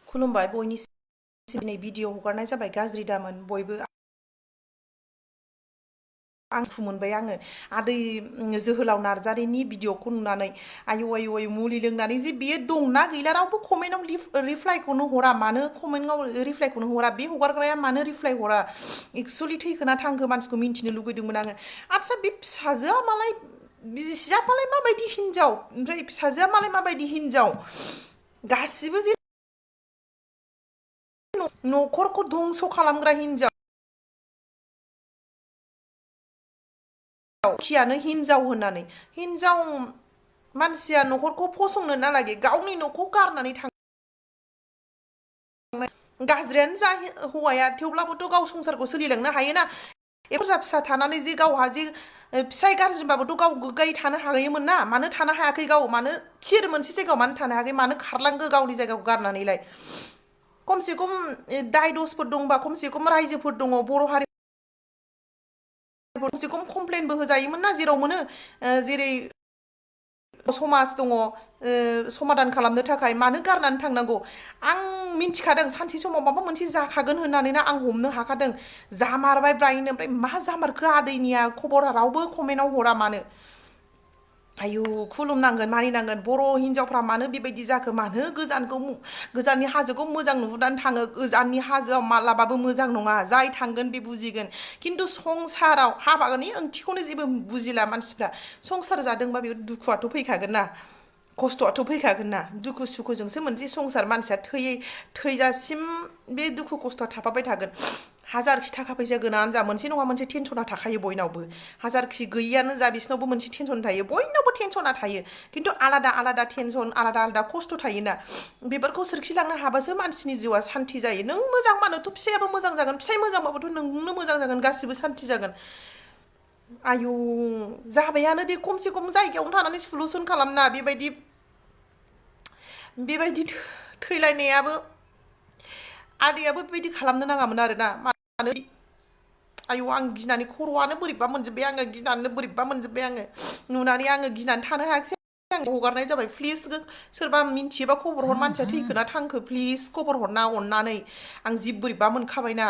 खुलुमबाय बयनिसिम दिनै भिडिअ हगारनाय जाबाय गाज्रि दामोन बयबो आं दुखु मोनबाय आङो आदै जोहोलाव नार्जारिनि भिडिअखौ नुनानै आयु आयु आयु मुलि लोंनानै जे बियो दंना गैला रावबो कमेन्टआव रिप्लाइखौनो हरा मानो कमेन्टआव रिप्लाइखौनो हरा बे हगारग्राया मानो रिप्लाइ हरा एक्सुवेलि थैखोना थांखो मानसिखौ मिन्थिनो लुगैदोंमोन आङो आदसा बे फिसाजोआ मालाय बिसिया मालाय माबायदि हिनजाव ओमफ्राय फिसाजोआ मालाय माबायदि हिनजाव गासिबो जे न'खरखौ धंस खालामग्रा हिनजाव खियानो हिनजाव होननानै हिनजाव मानसिया न'खरखौ फसंनो ना लागि गावनि न'खौ गारनानै थां गाज्रियानो जा हौवाया थेवब्लाबोथ' गाव संसारखौ सोलिलांनो हायोना बुरजा फिसा थानानै जे गावहा जे फिसाय गाज्रिबाबोथ' गाव गोग्गायै थानो हायोमोन ना मानो थानो हायाखै गाव मानो थिर मोनसे जायगायाव मानो थानो हायाखै मानो खारलांखो गावनि जायगाखौ गारनानैलाय खमसे खम दाय दसफोर दंबा खमसे खम रायजोफोर दङ बर' हारि खमसे खम कमप्लेनबो होजायोमोन ना जेराव मोनो जेरै समाज दङ समाधान खालामनो थाखाय मानो गारनानै थांनांगौ आं मिन्थिखादों सानसे समाव माबा मोनसे जाखागोन होननानै ना आं हमनो हाखादों जामारबाय ब्रायनो ओमफ्राय मा जामारखो आदैनिया खबरा रावबो कमेन्टआव हरा मानो आयु खुलुमनांगोन मानिनांगोन बर' हिनजावफ्रा मानो बेबायदि जाखो मानो गोजाननि हाजोखौ मोजां नुहुरनानै थाङो गोजाननि हाजोआव मालाबाबो मोजां नङा जाय थांगोन बे बुजिगोन खिन्थु संसाराव हाबानि ओंथिखौनो जेबो बुजिला मानसिफ्रा संसार जादोंबा बे दुखुआथ' फैखागोन ना खस्थ'आथ' फैखागोन ना दुखु सुखुजोंसो मोनसे संसार मानसिया थैजासिम बे दुखु खस्थ'आ थाफाबाय थागोन हाजारखि थाखा फैसा गोनाङानो जा मोनसे नङा मोनसे टेनसना थाखायो बयनावबो हाजारखि गैयियानो जा बिसिनावबो मोनसे टेनसन थायो बयनावबो टेनसना थायो खिन्थु आलादा आलादा टेनसन आलादा आलादा खस्थ' थायोना बेफोरखौ सोरखिलांनो हाबासो मानसिनि जिउआ सान्ति जायो नों मोजां मानोथ' फिसायाबो मोजां जागोन फिसाय मोजांबाबोथ' नोंनो मोजां जागोन गासिबो सान्ति जागोन आयु जाबायानो दे खमसे खम जायगायावनो थानानै सलुसन खालामना बेबायदि थैलायनायाबो आदैयाबो बेबायदि खालामनो नाङामोन आरोना मानो आयु आं गिनानै खर'आनो बोरैबा मोनजोब्बाय आङो गिनानै बोरैबा मोनजोब्बाय आङो नुनानै आङो गिनानै थानो हायाखिसै आं हगारनाय जाबाय प्लिज सोरबा मिन्थियोबा खबर हर मानसिया थैखोना थांखो प्लिज खबर हरना अननानै आं जि बोरैबा मोनखाबायना